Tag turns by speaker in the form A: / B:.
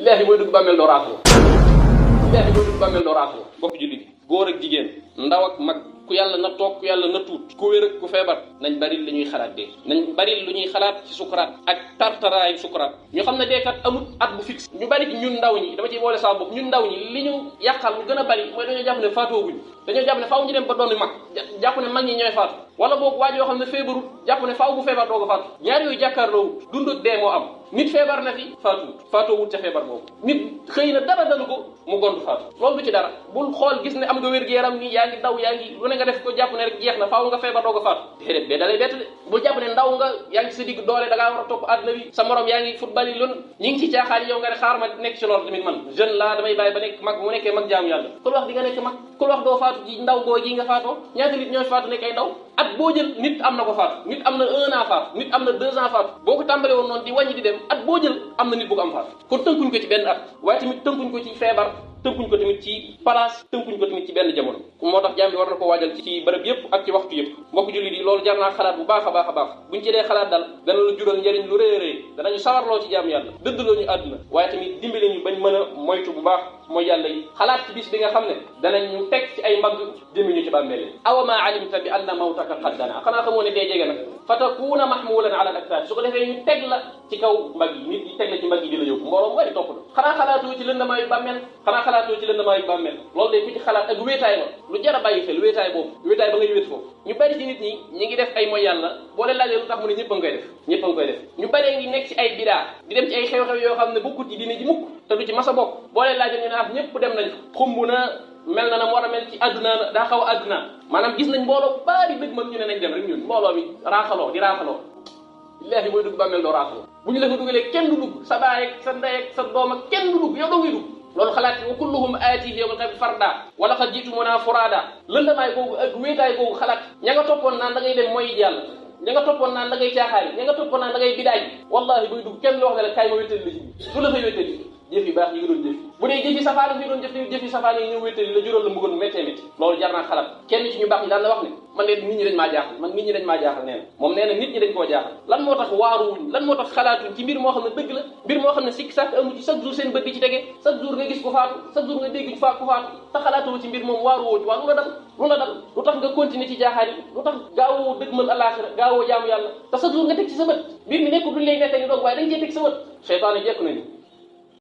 A: billaahi mooy dugg bàmmeel doo raafaloo billaahi mooy dugg bàmmeel doo raafaloo bokk jullit yi góor ak jigéen ndaw ak mag ku yàlla na toog ku yàlla na tuut ku wér ak ku feebar nañ bari lu ñuy xalaat dee nañ bari lu ñuy xalaat ci sukuraat ak tartaraayu sukuraat ñu xam ne deekat amut at bu fixe ñu bari ci ñun ndaw ñi dama ciy boole saa bopp ñun ndaw ñi li ñu yàqal lu gën a bari mooy dañoo jàpp ne faatooguñ dañoo jàpp ne faaw ñu dem ba doon mag jàpp ne mag ñi ñooy faatu wala boog waaj yoo xam ne feebarut jàpp ne faaw bu feebar doo ko faatu ñaar yooyu jàkkaarloo dund ak dee moo am nit feebar na fi faatoowut ca feebar boobu nit xëy na dara dalu ko mu gontu faatu loolu du ci dara bul xool gis ne am nga wér-gu-yaram nii yaa ngi daw yaa ngi lu ne nga def ko jàpp ne rek jeex na faaw nga feebar doo ko faatu déedéet bee dalay bett de bul jàpp ne ndaw nga yaa ngi sa digg doole da ngaa war a topp àdduna bi sa morom yaa ngi football yi loolu ñi ngi ci caaxaan yow nga ne xaar ma nekk ci loolu tamit man jeune laa damay bàyyi ba nekk mag bu nekkee mag jaamu yàlla kul wax di nga nekk mag kul wax doo faatu ci ndaw goo gi nga faatoo ñaata nit ñooy faatu nekk ay ndaw at boo jël nit am na ko faatu nit am na 1 an faatu nit am na 2 ans faatu boo ko tàmbalee woon noonu di wàññi di dem at boo jël am na nit bu ko am faatu kon tënkuñ ko ci benn at waaye tamit tënkuñ ko ci feebar tënkuñ ko tamit ci place tënkuñ ko tamit ci benn jamono moo tax jaam bi war na ko waajal ci bërëb yëpp ak ci waxtu yëpp mbokk jullit yi loolu jar naa xalaat bu baax a baax a baax buñ ci dee xalaat dal dana la jural njëriñ lu rëy a rëy danañu sawarloo ci jaam yàlla dëddloo ñu àdduna waaye tamit dimbali ñu bañ mën a moytu bu baax mooy yàlla yi xalaat ci bis bi nga xam ne danañu teg ci ay mbagg jëmi ñu ci bàmmeel awa ma alimta bi anna mawtaka qad dana xanaa xamoo ne dee jege nag fa takuuna mahmulan ala al aktaar su ko defee ñu teg la ci kaw mbagg yi nit ñi teg la ci mbagg yi di la yóbbu mbooloo mu bari topp la xanaa xalaatoo ci lëndamaayu bàmmeel xanaa xalaatoo ci lëndamaayu bàmmeel loolu day ku ci xalaat ak wéetaay ba lu jar a bàyyi xel wéetaay boobu wéetaay ba ngay wéet foofu ñu bari ci nit ñi ñi ngi def ay mooy yàlla boo leen laajee lu tax mu ne ñëpp a ngi koy def ñëpp a ngi koy def ñu baree ngi nekk ci ay bidaa di dem ci ay xew-xew yoo xam ne bokkut ci diine ji mukk te du ci mas a bokk boo leen laajee ñu ne ñëpp dem nañ xumb na mel na mu war a mel ci àdduna daa xaw a àdduna maanaam gis nañ mbooloo bari dëgg mag ñu ne nañ dem rek ñun mbooloo mi raaxaloo di raaxaloo billaahi mooy dugg bàmmeel doo raaxaloo bu ñu la fa dugalee kenn du dugg sa baay ak sa ndey ak sa doom ak kenn du dugg yow doo ngay dugg loolu xalaat wa kulluhum aatihi yawmal qiyaamati farda wa laqad ji'tumuunaa furaada lëndamaay googu ak wéetaay googu xalaat ña nga toppoon naan da ngay dem mooy yàlla ña nga toppoon naan da ngay caaxaay ña nga toppoon naan da ngay bidaay wallahi buy dugg kenn loo wax ne la kaay ma wéttali la ci du la fay wéttali jëf yu baax yi nga doon jëf bu dee jëfi safaan yi doon jëf tamit jëfi safaan yi ñëw wéttali la jural la mbugal méttee métti loolu jar naa xalaat kenn ci ñu baax ñi daan la wax ne man de nit ñi dañ maa jaaxal nee na moom nee na nit ñi dañ koo jaaxal lan moo tax waaruwuñ lan moo tax xalaatuñ ci mbir moo xam ne dëgg la mbir moo xam ne sikk sàkk amu ci chaque jour seen bët di ci tege chaque jour nga gis ko faatu chaque jour nga dégg ku faatu te xalaatoo ci mbir moom waaruwoo ci waa lu la dal lu tax nga continuer ci jaaxaar yi lu tax gaawoo dëgmal alaxira gaawoo jaamu yàlla te chaque jour nga teg ci sa bët mbir mi nekkul duñ lay nettali doog waaye dañ cee teg sa bët seytaane jekk nañu